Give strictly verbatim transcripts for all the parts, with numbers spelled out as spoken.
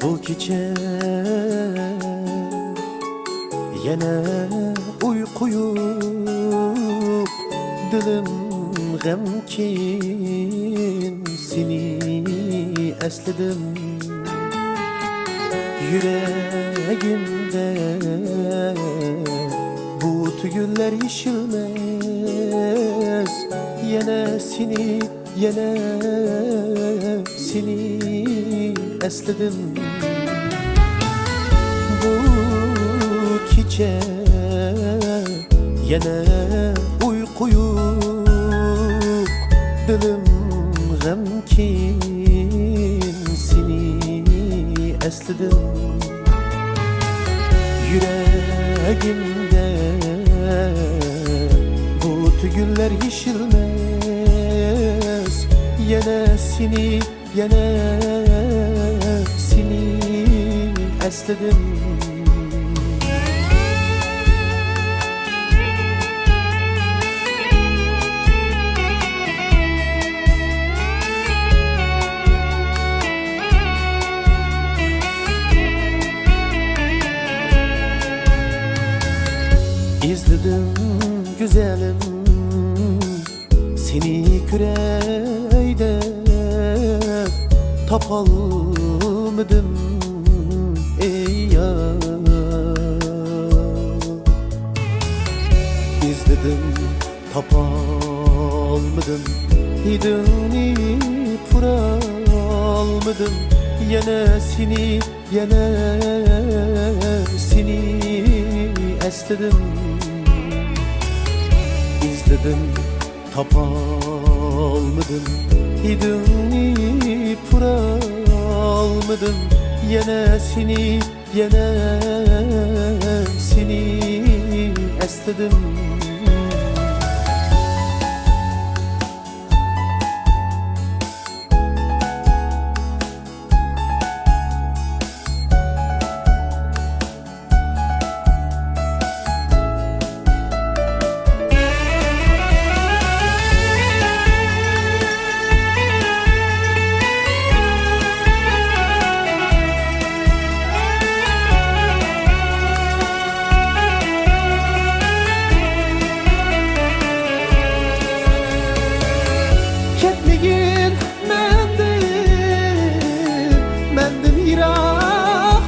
بۇ كېچە يەنە ئۇيقۇ يوق، دىلىم غەمكىن، سېنى ئەسلىدىم. يۈرەگىمدە بۇ تۈگۈنلەر يېشىلمەس، يەنە سېنى يەنە سېنى ئەسلىدىم. بۇ كېچە يەنە ئۇيقۇ يوق، دىلىم غەمكىن، سېنى ئەسلىدىم. يۈرەگىمدە بۇ تۈگۈنلەر يېشىلمەس، يەنە سېنى، يەنە سېنى ئەسلىدىم. ئىزلىدىم گۈزەلىم، سېنى كۆرەي دەپ تاپالمىدىم، ئەي يار. ئىزلىدىم، تاپالمىدىم، ھىدىڭنى پۇرالمىدىم، يەنە سېنى، يەنە سېنى ئەسلىدىم. ئىزلىدىم، تاپالمىدىم، ھىدىڭنى پۇرالمىدىم، يەنە سېنى، يەنە سېنى ئەسلىدىم. كەتمىگىن مەندىن، مەندىن يىراقلاپ،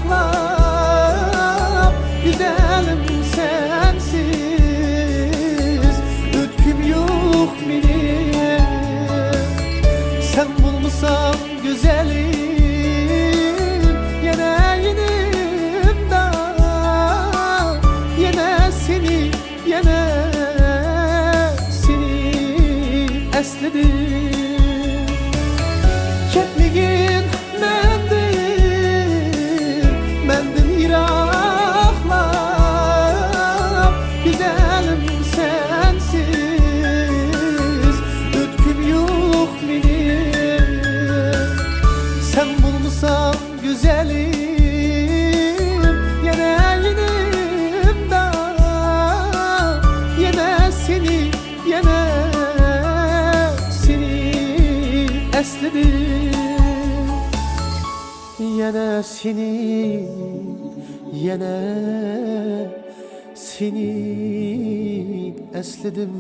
گۈزەلىم، سەنسىز ئۆتكۈم يوق مېنىڭ. سەن بولمىساڭ گۈزەلىم، يەنە يېنىمدا، يەنە سېنى، يەنە سېنى ئەسلىدىم. كەتمىگىن مەندىن، مەندىن يىراقلاپ، گۈزەلىم، سەنسىز ئۆتكۈم يوق مېنىڭ. سەن بولمىساڭ گۈزەلىم، يەنە يېنىمدا، يەنە سېنى، يەنە سېنى ئەسلىدىم. يەنە سېنى، يەنە سېنى ئەسلىدىم.